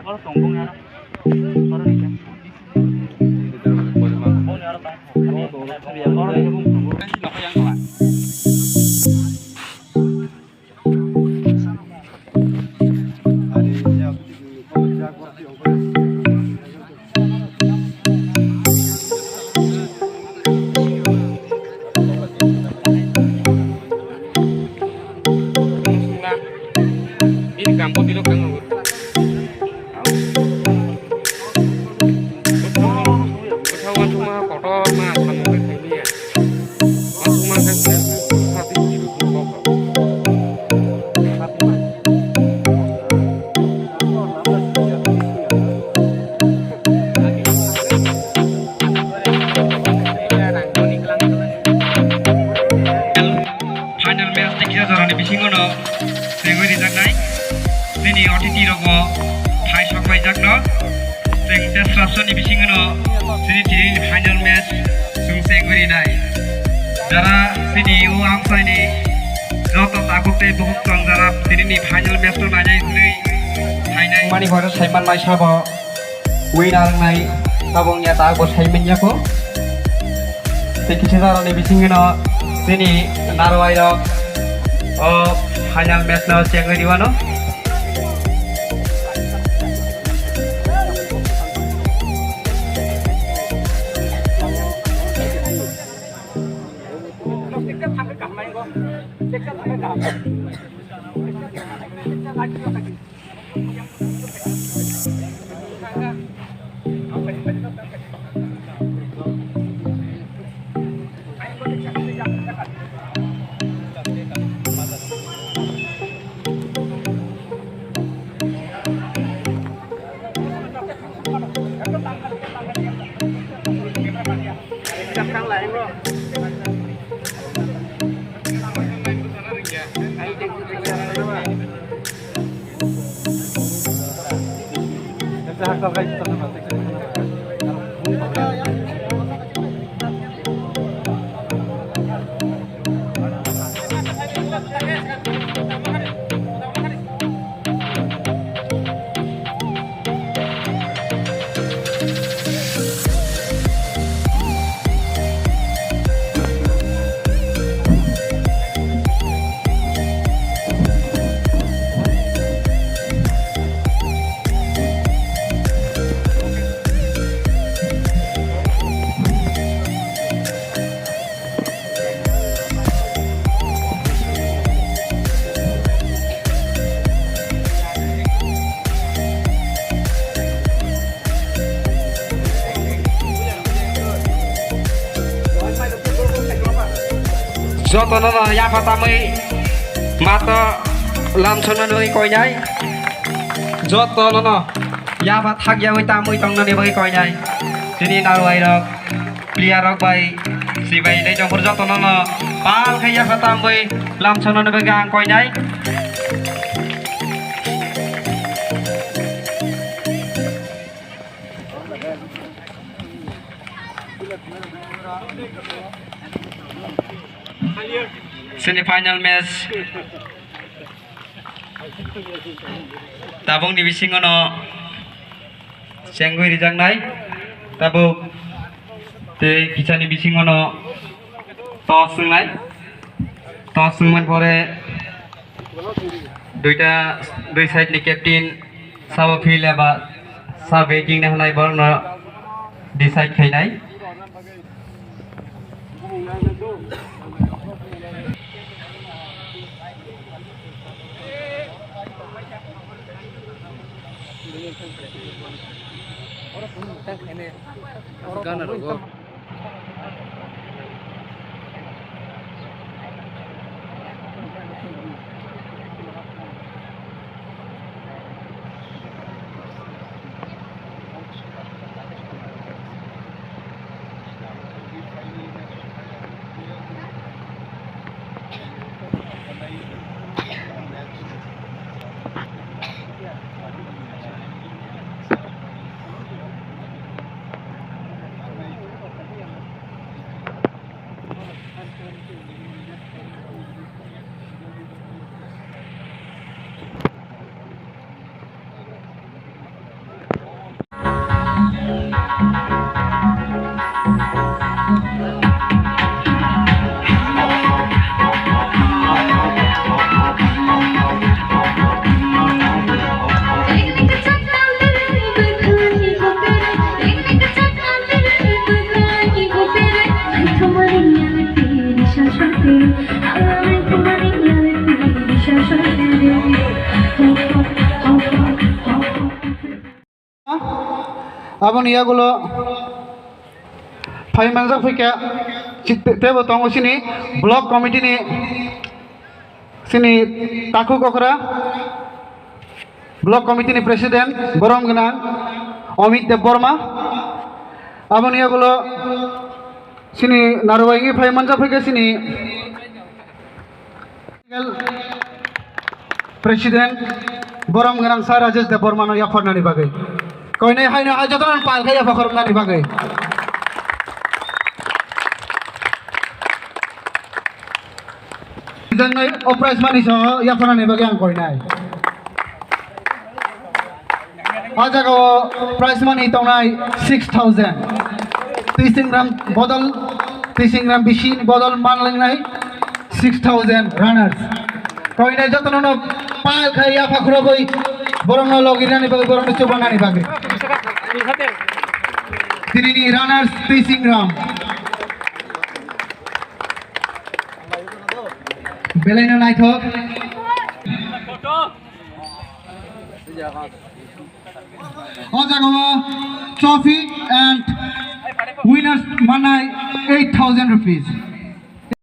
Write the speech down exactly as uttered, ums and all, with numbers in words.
Oro tong bung ya. Oro ni. Bung ya oro tong. Oro ni bung tong. Ini kampung di lokal. Bwskango uansukma kotorma samung khe khailiya. Uansukma khe Final match ni kisa jorani bisingo no. Tengwi rijaknai. Chini otiti rokbo phai sok paijakno. Chwng tei srapsani bisingo no chini tini final match chwng tengwi rinai. Jara chini o amchaini joto takhuk tei bukhuk tong jara tini final match no nainai hwnwi phainai. Mani horo saiman mai sabo. Winner wngnai tabuk wngya, tabuk bo sai manya kho. Tei kisa jorani bisingo no chini narwai rok o final match no chengwi riwano. Jotono no yapha tamwi mato lamsokna nugwi koinai. Jotono no yapha thakyawi tamwi tongnani bagwi koinai. Chini narwai rok, player rok bai, sibai dai jongpor jotono no pal khe yapha tamwi lamsokna nugwi ang koinai. Semi final match tabukni bisingo no chengwi rijaknai tabuk tei kisani bisingo no toss wngnai, toss wngmani pore duita dui side ni captain sabo field eba sa batting na hwnai borokno decide khainai. Gana rogo. Aboni yagulo phai manjak phaikha, chit-, tebo tongo chini block committee ni chini Takhuk Okra, block committee ni president, borom gwnang Amit Debbarma. Aboni yagulo chini narwai wngwi phai manjak phaikha chini President, borom gwnang Sir Rajesh Debbarmano yapharnani bagwi. Koinai haino hai jotono pal khe yapha khoroknani bagwi. Jangnai o prize money so yapharnani bagwi ang koinai. O jaga o prize money tongnai six thousand. Twi singram bodol, twi singram bisi ni bodol man lengnai six thousand runners. Koinai jotono no pal khai yapha khurogwi borokno logi rani bagwi borokno chubanani bagwi. Tini ni runners twi singram. Belaino naithok. O jaga o trophy and winners manai eight thousand rupees.